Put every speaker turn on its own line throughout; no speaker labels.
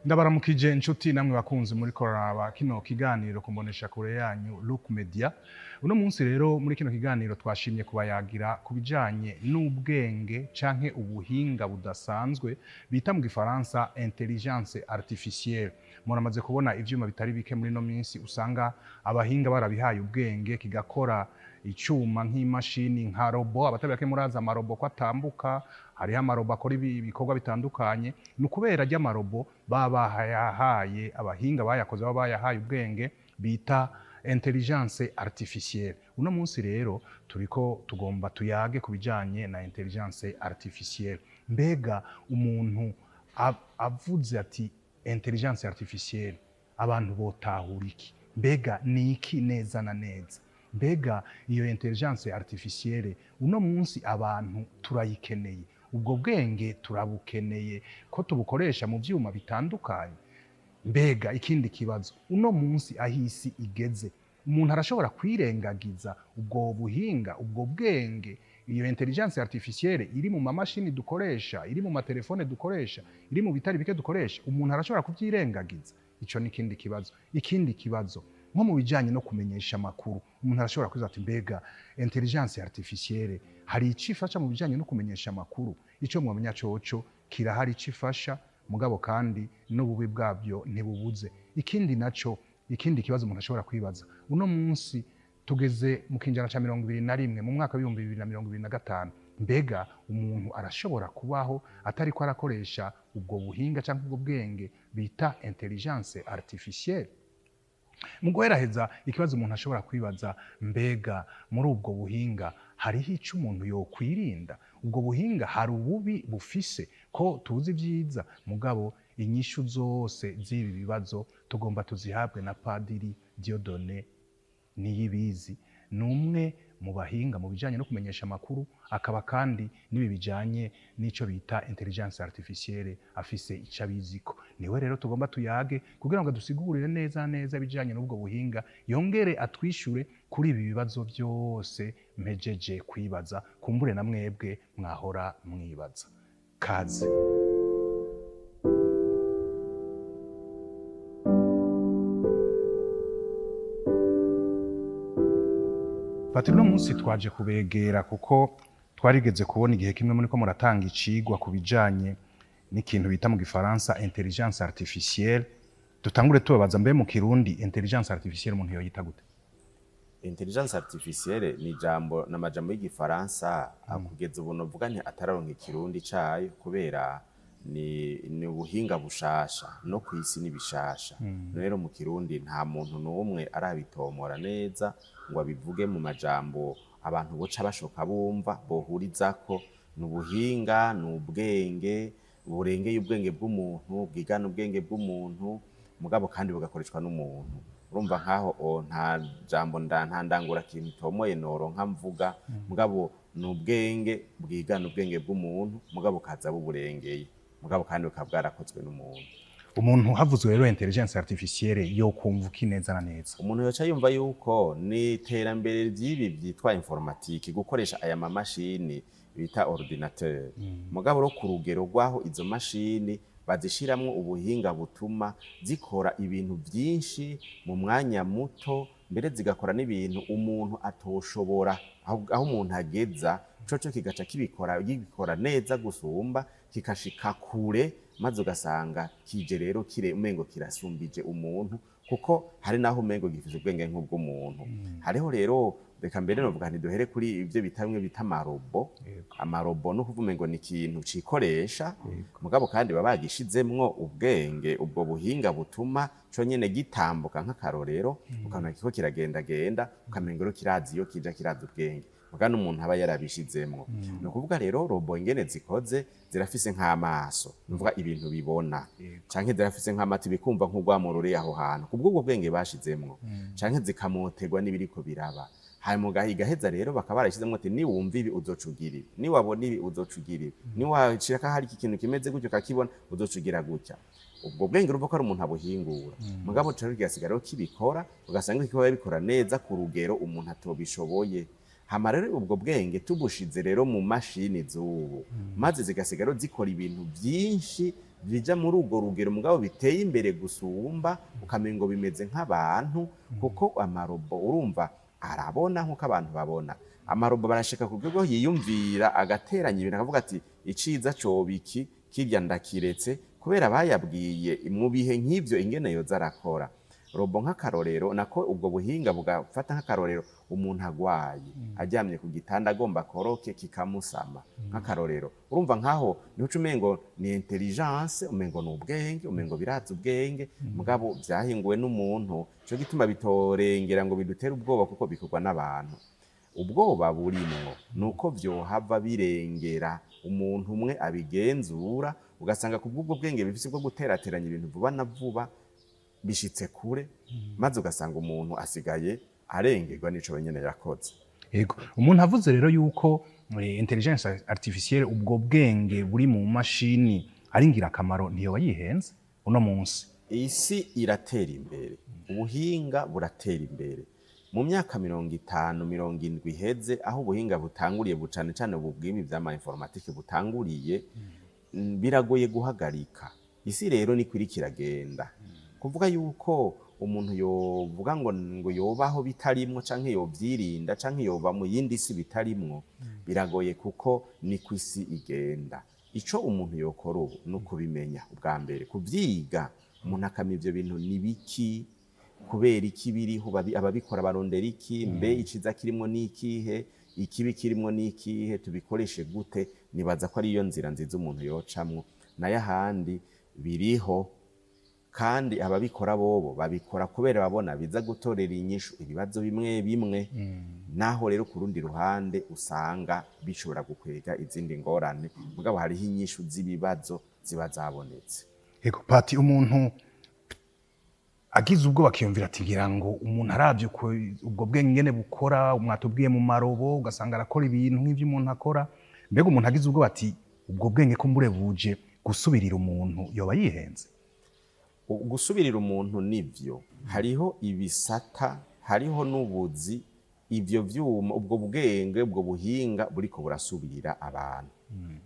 Ndabaramukije inshuti namwe bakunzi muri koraba kino kiganiro kumbonesha kure yanyu Look Media. Uno munsi rero muri kino kiganiro twashimye kubayagira ku bijanye n'ubwenge canke ubuhinga budasanzwe bita mu gifaransa intelligence artificielle. Muramaze kubona ivyuma bitari bike muri no minsi usanga abahinga barabihaye ubwenge, kigakora icuma nk'imashini, nka robot. Abatari bake murazi amarobo ko atambuka, hariho amarobo akora ibikorwa bitandukanye. Ni ukubera ry'amarobo baba bayahaye abahinga bayakoze, baba bayahaye ubwenge bita intelligence artificielle. Uno munsi rero turiko tugomba tuyage ku bijanye na intelligence artificielle. Mbega umuntu avuze ati intelligence artificielle, abantu botahura iki? Mbega ni iki neza na neza? Mbega iyo intelligence artificielle uno munsi abantu turayikeneye? Ubwo bwenge turabukeneye ko tubukoresha mu vyuma bitandukanye? Mbega ikindi kibazo, uno munsi aho isi igeze, umuntu arashobora kwirengagiza ubwo buhinga, ubwo bwenge, iyo intelligence artificielle iri mu mamashini dukoresha, iri mu matelefone dukoresha, iri mu bitari bike dukoresha? Umuntu arashobora kubyirengagiza? Ico ni ikindi kibazo. Ikindi kibazo, nko mu bijanye no kumenyesha amakuru, umuntu arashobora kwibaza ati: mbega intelligence artificielle hari ico ifasha mu bijanye no kumenyesha amakuru? Ico mwamenya coco kirahari ico ifasha, mugabo kandi n'ububi bwabyo ntibubuze. Ikindi naco, ikindi kibazo umuntu ashobora kwibaza, uno munsi tugeze mu kinjana ca 21, mu mwaka w'2025, mbega umuntu arashobora kubaho atariko arakoresha ubwo buhinga cyangwa ubwo bwenge bita intelligence artificielle? Mu guheraheza, ikibazo umuntu ashobora kwibaza: mbega muri ubwo buhinga hariho icyo umuntu yokwirinda? Ubwo buhinga hari ububi bufise ko tuzi ibyiza? Mugabo inyishu zose z'ibi bibazo tugomba tuzihabwe na Padiri Dieudonné Niyibizi. Ni umwe mu bahinga mu bijyanye no kumenyesha amakuru, akaba kandi n'ibi bijyanye n'icyo bita intelligence artificielle afise icyo abiziko. Niwe rero tugomba tuyage kugira ngo adusigurire neza neza ibijyanye n'ubwo buhinga, yongere atwishyure kuri ibi bibazo byose mpejeje kwibaza, kumbure na mwebwe mwahora mwibaza. Kaze. Patiri, uno munsi twaje kubegera kuko twarigeze kubona igihe kimwe muri ko muratanga icigwa ku bijanye n'ikintu bita mu gifaransa intelligence artificielle. Dutangure tubabaza: mbe mu kirundi intelligence artificielle umuntu yoyita gute?
Intelligence artificielle ni ijambo, ni amajambo y'igifaransa kugeza ubu novuga nti atararonka ikirundi cayo, kubera ni ubuhinga bushasha, no kw'isi ni bishasha. Rero mu kirundi nta muntu n'umwe arabitomora neza ngo abivuge mu majambo abantu boca bashoka bumva bohurizako. Ni ubuhinga, ni ubwenge burengeye ubwenge bw'umuntu, bwigana ubwenge bw'umuntu, mugabo kandi bugakoreshwa n'umuntu. Urumva nkaho nta jambo nta ndangura kintu itomoye noronka mvuga, mugabo ni ubwenge bwigana ubwenge bw'umuntu, mugabo kaza buburengeye, mugabo kandi bukaba bwarakozwe n'umuntu.
Umuntu havuzwe rero intelligence artificielle yo kumva uki neza na neza?
Umuntu yoca yumva yuko ni iterambere ry'ibi byitwa informatique, gukoresha aya mamashini bita ordinateur, mugabo ro ku rugero rw'aho izo mashini bazishiramwo ubuhinga butuma zikora ibintu byinshi mu mwanya muto, mbere zigakora n'ibintu umuntu atoshobora, aho umuntu ageza coco kigaca kibikora, gikora neza gusumba, kikashika kure, maze ugasanga kije rero kire umengo kirasumbije umuntu, kuko hari naho umengo gifise ubwenge nk'ubw'umuntu. Hariho rero, reka mbere novuga nti duhere kuri ivyo bita bimwe bita amarobo. Amarobo no kuvuga umengo ni ikintu cikoresha, mugabo kandi baba bagishizemwo ubwenge, ubwo buhinga butuma conyene gitambuka. Nk'akarorero, ukabona kiriko kiragendagenda, ukamengo rero kirazi iyo kija, kirazi ubwenge, muga n'umuntu aba yarabishizemwo. Ni ukuvuga rero robot ingene zikoze, zirafise nk'amaso, ni ukuvuga ibintu bibona, canke zirafise nk'amatwi, bikumva nk'urwamo ruri aho hantu kubw'ubwo bwenge bashizemwo, canke zikamoterwa n'ibiriko biraba. Hanyuma igaheza rero bakaba barashizemwo ati: niwumva ibi uzoca ugira ibi, niwabona ibi uzoca ugira ibi, niwashaka hari iki kintu kimeze gutyo ukakibona uzoca ugira gutya. Ubwo bwenge urumva ko ari umuntu abuhingura, mugabo rero kigasigara rero kibikora, ugasanga kikaba bikora neza ku rugero umuntu atobishoboye. Hama rero ubwo bwenge tubushize rero mu mashini z'ubu, maze zigasigara rero zikora ibintu byinshi. Bija muri urwo rugero, mugabo biteye imbere gusumba, ukamengo bimeze nk'abantu, kuko amarobo urumva arabona nk'uko abantu babona. Amarobo barashika ku rwego yiyumvira, agateranya ibintu, akavuga ati: "Iciza coba iki, kirya ndakiretse," kubera bayabwiye mu bihe nk'ivyo ingene yoza arakora. Robot nk'akarorero, nako ubwo buhinga bugafata nk'akarorero umuntu agwaye aryamye ku gitanda, agomba akoroke, kikamusama nk'akarorero. Urumva nkaho niho uca umengo ni intelligence, umengo ni ubwenge, umengo birazi ubwenge, mugabo vyahinguwe n'umuntu. Ico gituma bitorengera ngo bidutere ubwoba, kuko bikorwa n'abantu. Ubwoba burimwo nuko vyohava birengera umuntu umwe abigenzura, ugasanga ku bw'ubwo bwenge bifise bwo guterateranya ibintu vuba na vuba bishitse kure, maze ugasanga umuntu asigaye arengerwa n'ico wenyene yakoze.
Yego, umuntu avuze rero yuko intelligence artificielle, ubwo bwenge buri mu mashini, ari ngirakamaro, ntiyoba yihenze uno munsi?
Isi iratera imbere, ubuhinga buratera imbere. Mu myaka 50, 70 iheze, aho ubuhinga butanguriye, bucane cane ubu bw'ibi vy'ama informatique butanguriye, biragoye guhagarika. Isi rero niko iriko iragenda. Kuvuga yuko umuntu yovuga ngo yobaho bitarimwo, canke yovyirinda, canke yoba mu yindi si bitarimwo, biragoye, kuko niko isi igenda. Ico umuntu yokora ubu ni ukubimenya ubwa mbere, kuvyiga, umuntu akamenya ivyo bintu ni biki, kubera iki biriho, ababikora barondera iki, mbe iciza kirimwo ni ikihe, ikibi kirimwo ni ikihe, tubikoreshe gute? Nibaza ko ariyo nzira nziza umuntu yocamwo. Nayo ahandi biriho, kandi ababikora bobo babikora kubera babona biza gutorera inyishu ibibazo bimwe bimwe, naho rero ku rundi ruhande usanga bishobora gukwega izindi ngorane, mugabo hariho inyishu z'ibibazo ziba zabonetse.
Yego pati, umuntu agize ubwo bakiyumvira ati ngira ngo umuntu aravye uko ubwo bwenge ngene bukora, mwatubwiye mu marobo, ugasanga arakora ibintu nk'ivyo umuntu akora, mbega umuntu agize ubwo bati ubwo bwenge kumbure buje gusubirira umuntu, yoba yihenze?
Gusubirira umuntu nivyo, hariho ibisata, hariho n'ubuzi ivyo vyuma, ubwo bwenge, ubwo buhinga buriko burasubirira abantu.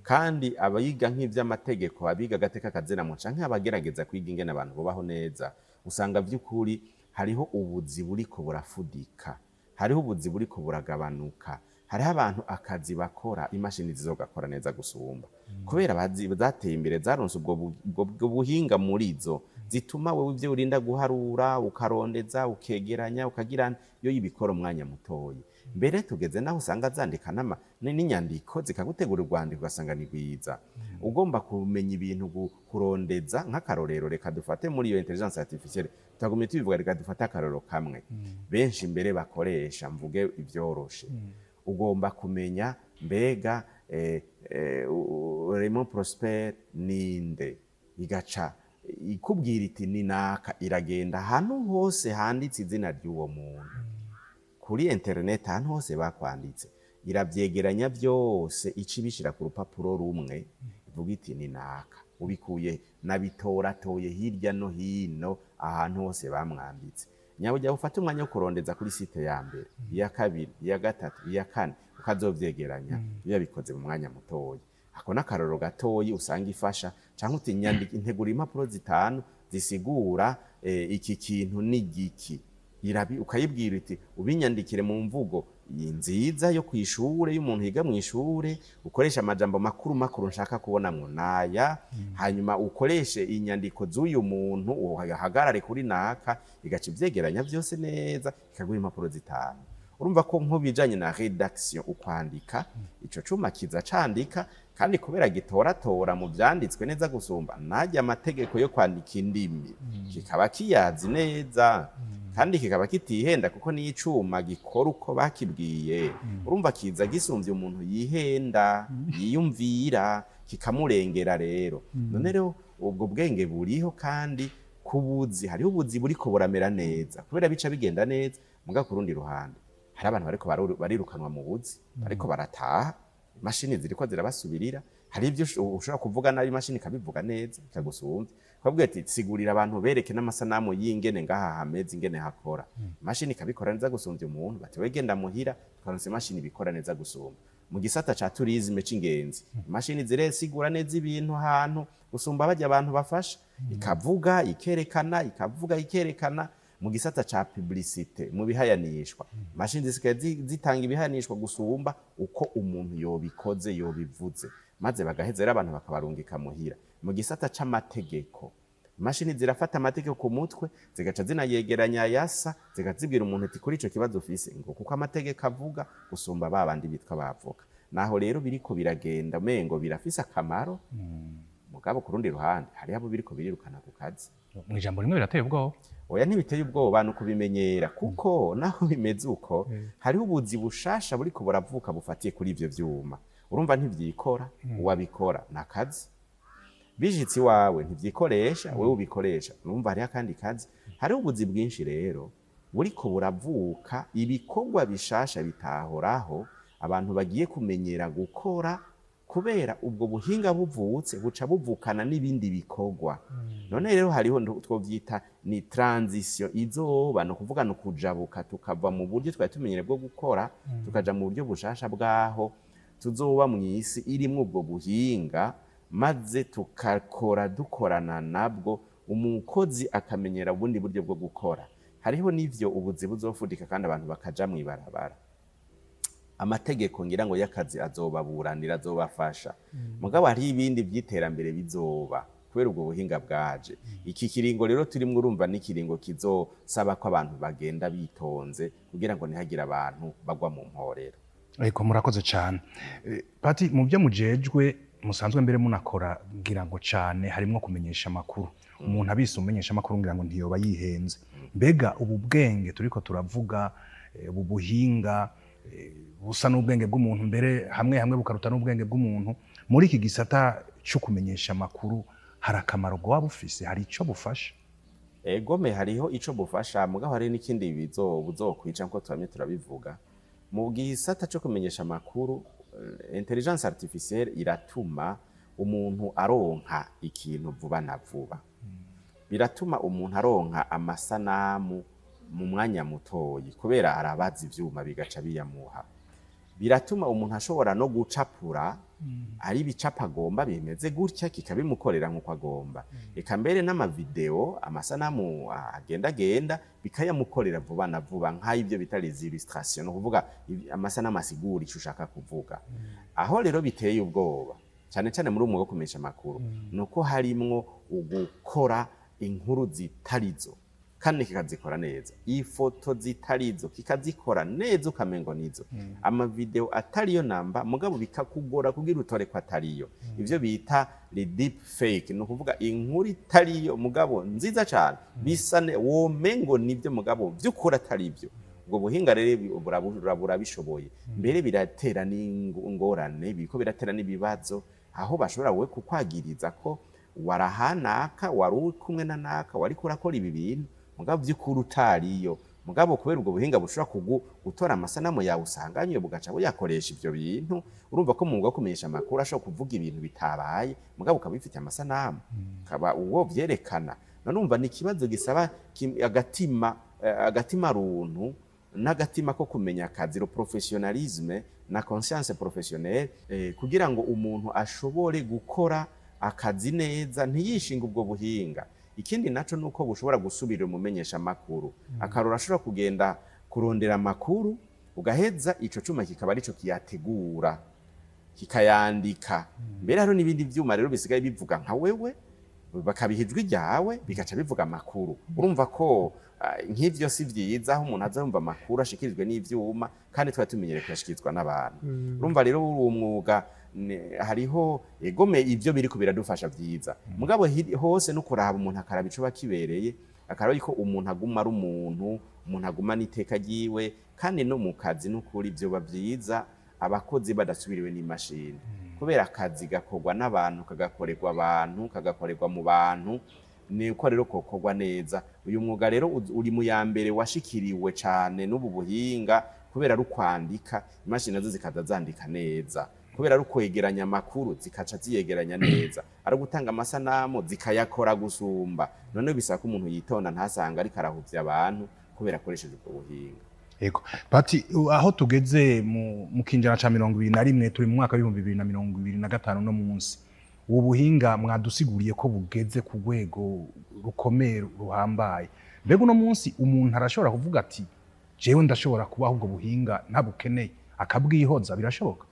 Kandi abiga nk'ivy'amategeko, abiga agateka kazina-muntu, canke abagerageza kwiga ingene abantu bubaho neza, usanga vy'ukuri hariho ubuzi buriko burafudika, hariho ubuzi buriko buragabanuka, hariho abantu akazi bakora imashini zizogakora neza gusumba, kubera zateye imbere, zaronse ubwo buhinga muri zo, zituma wewe ivyo urinda guharura, ukarondeza, ukegeranya, ukagira yo yibikora umwanya mutoyi. Mbere tugeze naho usanga zandika n'inyandiko, zikagutegura urwandiko, ugasanga ni rwiza. Ugomba kumenya ibintu, kurondeza nk'akarorero, reka dufate muri iyo intelligence artificielle tutagumye tubivuga, reka dufate akarorero kamwe benshi mbere bakoresha, mvuge ibyoroshe. Ugomba kumenya mbega Raymond Prosper ninde, igaca ikubwira iti ni naka. Iragenda ahantu hose handitse izina ry'uwo muntu kuri internet, ahantu hose bakwanditse, iravyegeranya byose, ica ibishira ku rupapuro rumwe, ivuga iti ni naka. Ubikuye nabitoratoye hirya no hino, ahantu hose bamwanditse. Nyabujya ufate umwanya wo kurondeza kuri site ya mbere, iya kabiri, iya gatatu, iya kane, ukazovyegeranya, iyo bikoze mu mwanya mutoyi. Ako n'akarorero gatoyi usanga ifasha. Canke uti nyandika, integura impapuro zitanu zisigura iki kintu ni giki, irabi ukayibwira iti ubinyandikire mu mvugo iyi nziza yo kwishure, y'umuntu yiga mw'ishure, ukoresha amajambo makuru makuru nshaka kubonamwo naya, hanyuma ukoreshe inyandiko z'uyu muntu, uhagarare kuri naka. Igaca ivyegeranya vyose neza, ikaguha impapuro zitanu. Urumva ko nk'ubijanye na rédaction, ukwandika, ico cuma kiza candika, kandi kubera gitoratora mu vyanditswe neza gusumba, narya amategeko yo kwandika indimi kikaba kiyazi neza, kandi kikaba kitihenda, kuko niyo icuma gikora uko bakibwiye, urumva kiza gisumvye umuntu yihenda, yiyumvira, kikamurengera. Rero none rero ubwo bwenge buriho, kandi kubuzi hariho ubuzi buriko buramera neza kubera bica bigenda neza. Muga ku rundi ruhande hari abantu bariko barirukanwa mu buzi, bariko barataha. Imashini ziriko zirabasubirira. Hari ibyo ushobora kuvuga nabi, imashini ikabivuga neza ikagusumvya. Ukabwira ati: "Sigurira abantu, bereke n'amasanamu y'ingene ngaha hameze, ingene hakora." Imashini ikabikora neza gusumvya umuntu. Bati: "We genda muhira, tukaronsa imashini ibikora neza gusumba." Mu gisata ca tourisme, c'ingenzi, imashini ziresigura neza ibintu ahantu gusumba bajya abantu bafasha, ikavuga ikerekana, ikavuga ikerekana. Mu gisata ca publicité, mu bihayanishwa, imashini zisigaye zitanga ibihayanishwa gusumba uko umuntu yobikoze, yobivuze, maze bagaheza rero abantu bakabarungika muhira. Mu gisata c'amategeko, imashini zirafata amategeko ku mutwe, zigaca zinayegeranya yasa, zigaca zibwira umuntu ati: "Kuri ico kibazo ufise, ngo kuko amategeko avuga," gusumba ba bandi bitwa bavoka. Naho rero biriko biragenda, umengo birafise akamaro, mugabo ku rundi ruhande hariho abo biriko birirukana ku kazi.
Mu ijambo rimwe, birateye ubwoba.
Oya, ntibiteye ubwoba, ni ukubimenyera, kuko naho bimeze uko, hariho ubuzi bushasha buriko buravuka bufatiye kuri ivyo vyuma. Urumva, ntivyikora, uwabikora ni akazi. Bishitse iwawe ntivyikoresha, wewe ubikoresha, urumva hariho akandi kazi. Hariho ubuzi bwinshi rero buriko buravuka, ibikorwa bishasha bitahoraho, abantu bagiye kumenyera gukora kubera ubwo buhinga buvutse, buca buvukana n'ibindi bikorwa. None rero hariho twovyita ni transition izoba, ni ukuvuga ni ukujabuka tukava mu buryo twari tumenyere bwo gukora, tukaja mu buryo bushasha bwaho tuzoba mw'isi irimwo ubwo buhinga, maze tukakora dukorana nabwo, umukozi akamenyera ubundi buryo bwo gukora. Hariho n'ivyo ubuzi buzofudika kandi abantu bakaja mw'ibarabara. Amategeko ngira ngo y'akazi azobaburanira, azobafasha, mugabo hariho ibindi vy'iterambere bizoba kubera ubwo buhinga bwaje. Iki kiringo rero turimwo, urumva n'ikiringo kizosaba ko abantu bagenda bitonze kugira ngo ntihagire abantu bagwa mu mporero.
Ariko murakoze cyane. Pati, mu byo mujejwe, musanzwe mbere munakora, ngira ngo cyane harimwo kumenyesha amakuru. Umuntu abise umenyesha amakuru, ngira ngo ntiyoba yihenze. Mbega ubu bwenge turiko turavuga, ubu buhinga busa n'ubwenge bw'umuntu, mbere hamwe hamwe bukaruta n'ubwenge bw'umuntu, muri iki gisata cyo kumenyesha amakuru hari akamaro bwoba bufise? Hari ico bufasha?
Egome, hariho ico bufasha, mugabo hari n'ikindi buzokwica nkuko twamye turabivuga. Mu gisata co kumenyesha amakuru, intelligence artificielle iratuma umuntu aronka ikintu vuba na vuba, biratuma umuntu aronka amasanamu mu mwanya mutoyi kubera arabaza ivyuma bigaca biyamuha. Biratuma umuntu ashobora no gucapura ari ibicapo agomba bimeze gutya, kikabimukorera nk'uko agomba. Eka mbere n'amavideo, amasanamu agenda agenda, bikayamukorera vuba na vuba, nk'ay'ibyo bita les illustrations, ni ukuvuga amasanamu asigura ico ushaka kuvuga. Aho rero biteye ubwoba cyane cyane muri umwuga wo kumenyesha amakuru, ni uko harimwo ugukora inkuru zitarizo kandi kikazikora neza, ifoto zitarizo kikazikora neza ukamengo nizo, amavideo atariyo namba, mugabo bikakugora kugira utore ko atariyo. Ivyo bita les deep fake, ni ukuvuga inkuru itariyo mugabo nziza cyane, bisa womengo nivyo mugabo vy'ukuri atari byo. Ubwo buhinga rero burabishoboye, mbere biratera n'ingorane, biriko biratera n'ibibazo aho bashobora we kukwagiriza ko warahanaka, wari uri kumwe na naka, wariko urakora ibi bintu, mugabo vy'ukuri utariyo. Mugabo kubera ubwo buhinga bushobora gutora amasanamu yawe usanganywe, bugaca buyakoresha ivyo bintu. Urumva ko mu mwuga wo kumenyesha amakuru ashobora kuvuga ibintu bitabaye, mugabo ukaba ubifitiye amasanamu, ukaba uwo vyerekana. None urumva ni ikibazo gisaba agatima runtu n'agatima ko kumenya akazi, le professionnalisme na conscience professionnelle, kugira ngo umuntu ashobore gukora akazi neza, ntiyishinge ubwo buhinga. Ikindi naco nuko bushobora gusubirira umumenyesha amakuru. Akarora, ashobora kugenda kurondera amakuru, ugaheza ico cuma kikaba arico kiyategura, kikayandika. Mbere hariho n'ibindi vyuma rero bisigaye bivuga nka wewe, bakabiha ijwi ryawe, bigaca bivuga amakuru. Urumva ko nk'ivyo si vyiza, aho umuntu aza yumva amakuru ashikirijwe n'ivyuma kandi twari tumenyereye kuyashikirizwa n'abantu. Urumva rero uwo mwuga hariho egome ivyo biriko biradufasha vyiza, mugabo hose no kuraba, umuntu akaraba ico kibereye, akaraba yuko umuntu aguma ari umuntu, umuntu aguma n'iteka ryiwe. Kandi no mu kazi, n'ukuri vyoba vyiza abakozi badasubiriwe n'imashini, kubera akazi gakorwa n'abantu, kagakorerwa abantu, kagakorerwa mu bantu, niko rero kokorwa neza. Uyu mwuga rero uri mu ya mbere washikiriwe cane n'ubu buhinga, kubera ari ukwandika, imashini nazo zikaza zandika neza. Kubera ari ukwegeranya amakuru, zikaca ziyegeranya neza, ari ugutanga amasanamu, zikayakora gusumba. None bisaba ko umuntu yitonda, ntasanga ariko arahuvya abantu kubera akoresheje ubwo buhinga.
Ego. Pati, aho tugeze mu kinjana ca 21, turi mu mwaka w'2025 no munsi. Ubu buhinga mwadusiguriye ko bugeze ku rwego rukomeye, ruhambaye. Mbega uno munsi umuntu arashobora kuvuga ati: "Jewe ndashobora kubaho ubwo buhinga ntabukeneye", akabwihoza? Birashoboka?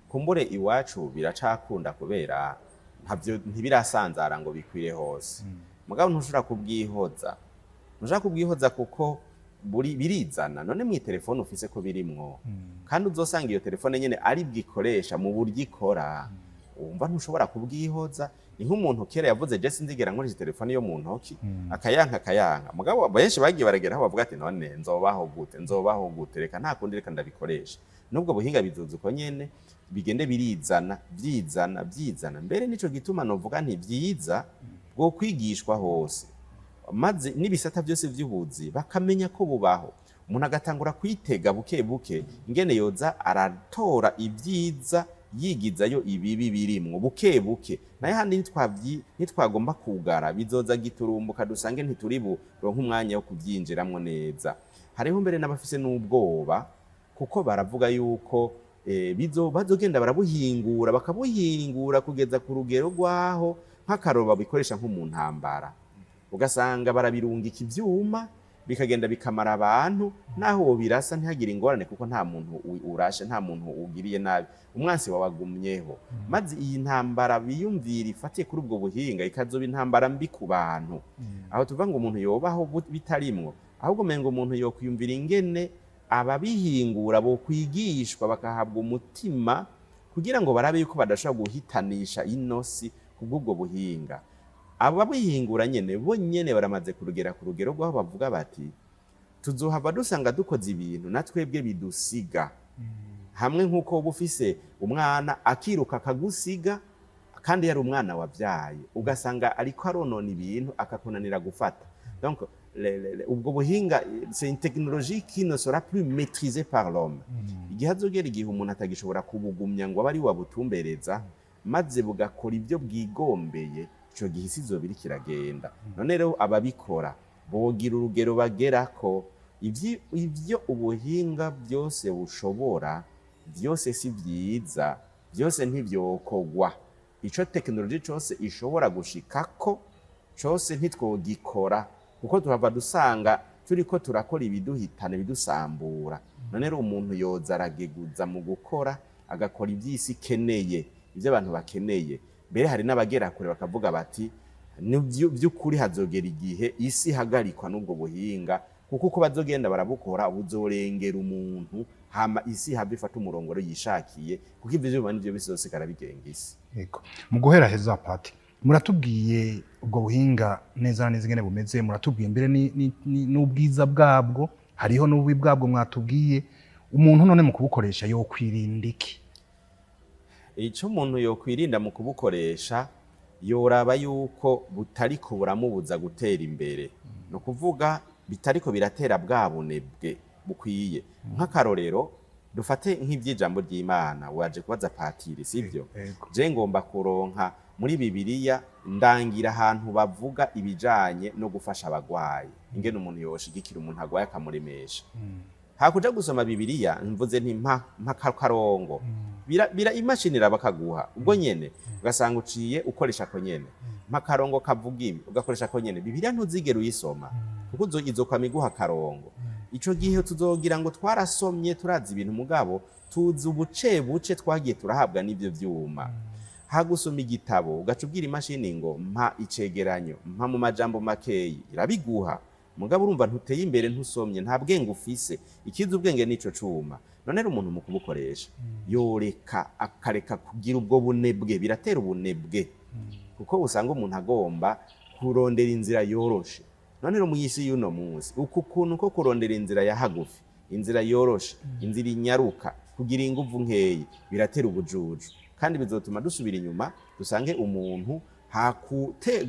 Kumbure iwacu biracakunda kubera ntavyo, ntibirasanzara ngo bikwire hose. Mugabo ntushobora kubwihoza, ntushobora kubwihoza kuko buri birizana. None mu telefone ufise ko birimwo, kandi uzosanga iyo telefone nyene ari bwikoresha mu buryo ikora, wumva ntushobora kubwihoza. Ni nk'umuntu kera yavuze: "Je sinzigera nkoresha telefone yo mu ntoki", akayanka, akayanka. Mugabo benshi bagiye baragera aho bavuga ati: "None nzobaho gute? Nzobaho gute? Reka nta kundi, reka ndabikoresha." Nubwo buhinga bizoza uko nyene, bigende birizana, vyizana, vyizana. Mbere nico gituma novuga nti vyiza bwo kwigishwa hose, maze n'ibisata byose vy'ubuzi bakamenya ko bubaho, umuntu agatangura kwitega buke buke ingene yoza aratora ibyiza, yigizayo ibibi birimwo buke buke. Nayo handi nitwagomba kugara, bizoza giturumbuka, dusange ntituri buronke umwanya wo kubyinjiramwo neza. Hariho mbere n'abafise n'ubwoba, kuko baravuga yuko bazogenda barabuhingura, bakabuhingura kugeza ku rugero rwaho nk'akaroro babikoresha nko mu ntambara, ugasanga barabirungika ivyuma bikagenda bikamara abantu, naho wobirasa ntihagire ingorane, kuko nta muntu urashe, nta muntu ugiriye nabi, umwansi wabagumyeho. Maze iyi ntambara biyumvira ifatiye kuri ubwo buhinga ikazoba intambara mbi ku bantu. Aho tuvuga ngo umuntu yobaho bitarimwo, ahubwo mengo umuntu yokwiyumvira ingene ababihingura bokwigishwa, bakahabwa umutima kugira ngo barabe yuko badashobora guhitanisha inosi kubw'ubwo buhinga. Ababihingura nyene bo nyene baramaze kurugera ku rugero rw'aho bavuga bati: "Tuzohava dusanga dukoze ibintu na twebwe bidusiga hamwe", nk'uko uba ufise umwana akiruka akagusiga kandi yari umwana wabyaye, ugasanga ariko aronona ibintu akakunanira gufata. Donc ubwo buhinga, c'est une technologie qui ne sera plus maîtrisée par l'homme. Igihe azogera igihe umuntu atagishobora kubugumya ngo abe ari wabutumbereza, maze bugakora ibyo bwigombeye, ico gihe isi izoba iriko iragenda. None rero ababikora bogira urugero bagerako. Ivyo ubuhinga byose bushobora byose si vyiza, byose ntivyokogwa. Ico tekinoloji cose ishobora gushikako cose ntitwogikora, kuko tuhava dusanga turiko turakora ibiduhitana, ibidusambura. None rero umuntu yoza arageguza mu gukora, agakora ivy'isi ikeneye, ivyo abantu bakeneye. Mbere hari n'abagera kure bakavuga bati: "Vy'ukuri hazogera igihe isi ihagarikwa n'ubwo buhinga, kuko uko bazogenda barabukora buzorengera umuntu, hama isi ihave ifata umurongo rero yishakiye, kuko ivyo vyuma nivyo bizosigara bigenga isi."
Yego. Mu guheraheza, Pati, muratubwiye ubwo buhinga neza na neza ingene bumeze, muratubwiye mbere n'ubwiza bwabwo, hariho n'ububi bwabwo mwatubwiye. Umuntu none mu kubukoresha yokwirinda iki?
Ico umuntu yokwirinda mu kubukoresha, yoraba yuko butariko buramubuza gutera imbere, ni ukuvuga bitariko biratera bwa bunebwe bukwiye. Nk'akarorero, dufate nk'ivy'ijambo ry'Imana waje kubaza patiri, sivyo?
Yego.
Je ngomba kuronka muri Bibiliya, ndangira ahantu bavuga ibijanye no gufasha abagwayi, ingene umuntu yoshigikira umuntu agwaye akamuremesha. Hakuja gusoma Bibiliya, mvuze nti: Mpa karongo." Bira imashini irabakaguha ubwo nyene, ugasanga uciye ukoresha ko nyene: "Mpa karongo kavuga ibi", ugakoresha ko nyene. Bibiliya ntuzigera uyisoma, kuko izokwama iguha akarongo. Ico gihe tuzogira ngo twarasomye, turazi ibintu, mugabo tuzi ubuce buce twagiye turahabwa n'ivyo vyuma. Hagusoma igitabo, ugaca ubwira imashini ngo: "Mpa icegeranyo, mpa mu majambo makeyi", irabiguha. Mugabo urumva ntuteye imbere, ntusomye, nta bwenge ufise. Ikiza ubwenge nico cuma. None rero umuntu mu kubukoresha yoreka, akareka kugira ubwo bunebwe. Biratera ubunebwe, kuko usanga umuntu agomba kurondera inzira yoroshe. None rero mu isi y'uno munsi, uku kuntu ko kurondera inzira ya hagufi, inzira yoroshe, inzira inyaruka, kugira inguvu nkeyi, biratera ubujuju kandi bizotuma dusubira inyuma, dusange umuntu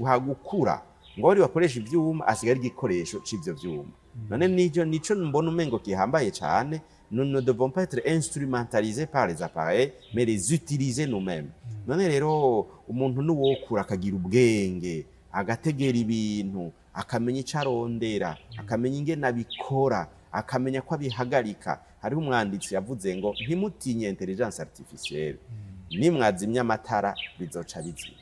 hagukura ngo bari bakoresha ivyuma, asigaye ari igikoresho c'ivyo vyuma. None nico mbona umengo gihambaye cane. Nous ne devons pas être instrumentalisés par les appareils, mais les utiliser nous-mêmes. None rero umuntu nuwokura akagira ubwenge, agategera ibintu, akamenya ico arondera, akamenya ingene abikora, akamenya ko abihagarika. Hariho umwanditsi yavuze ngo: "Ntimutinye intelligence artificielle, nimwazimya amatara bizoca bizima,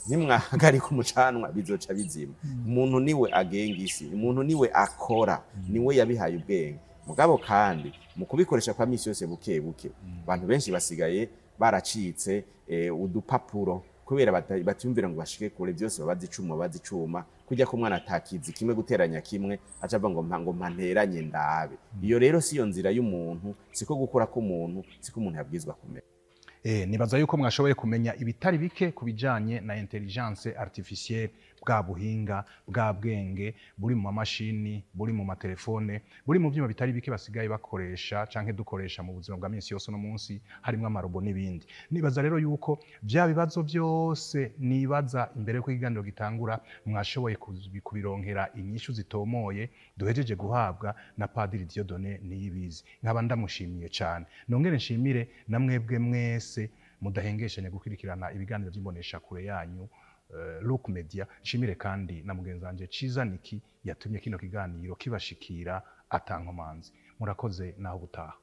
nimwahagarika umucanwa bizoca bizima." Umuntu niwe agenga isi, umuntu niwe akora, niwe yabihaye ubwenge. Mugabo kandi mu kubikoresha kwa misi yose buke buke, abantu benshi basigaye baracitse udupapuro kubera batiyumvira ngo bashike kure. Byose babaza icuma, babaza icuma kujya ko umwana atakizi kimwe guteranya kimwe, aca avuga ngo mpa, ngo mpa nteranye ndabe. Iyo rero si yo nzira y'umuntu, siko gukura k'umuntu, siko umuntu yabwizwa kumera.
Nibaza yuko mwashoboye kumenya ibitari bike ku bijanye na intelligence artificielle, bwa buhinga bwa bwenge buri mu mamashini, buri mu matelefone, buri mu vyuma bitari bike basigaye bakoresha canke dukoresha mu buzima bwa minsi yose no munsi, harimwo amarobo n'ibindi. Nibaza rero yuko vya bibazo byose nibaza imbere yuko ikiganiro gitangura mwashoboye kubironkera inyishu zitomoye duhejeje guhabwa na Padiri Dieudonné Niyibizi. Nkaba ndamushimiye cane. Nongere nshimire na mwebwe mwese mudahengeshanya gukurikirana ibiganiro by'imbonesha kure yanyu Look Media. Nshimire kandi na mugenzi wanje Ciza Niki yatumye kino kiganiro kibashikira atankomanzi. Murakoze, naho ubutaha.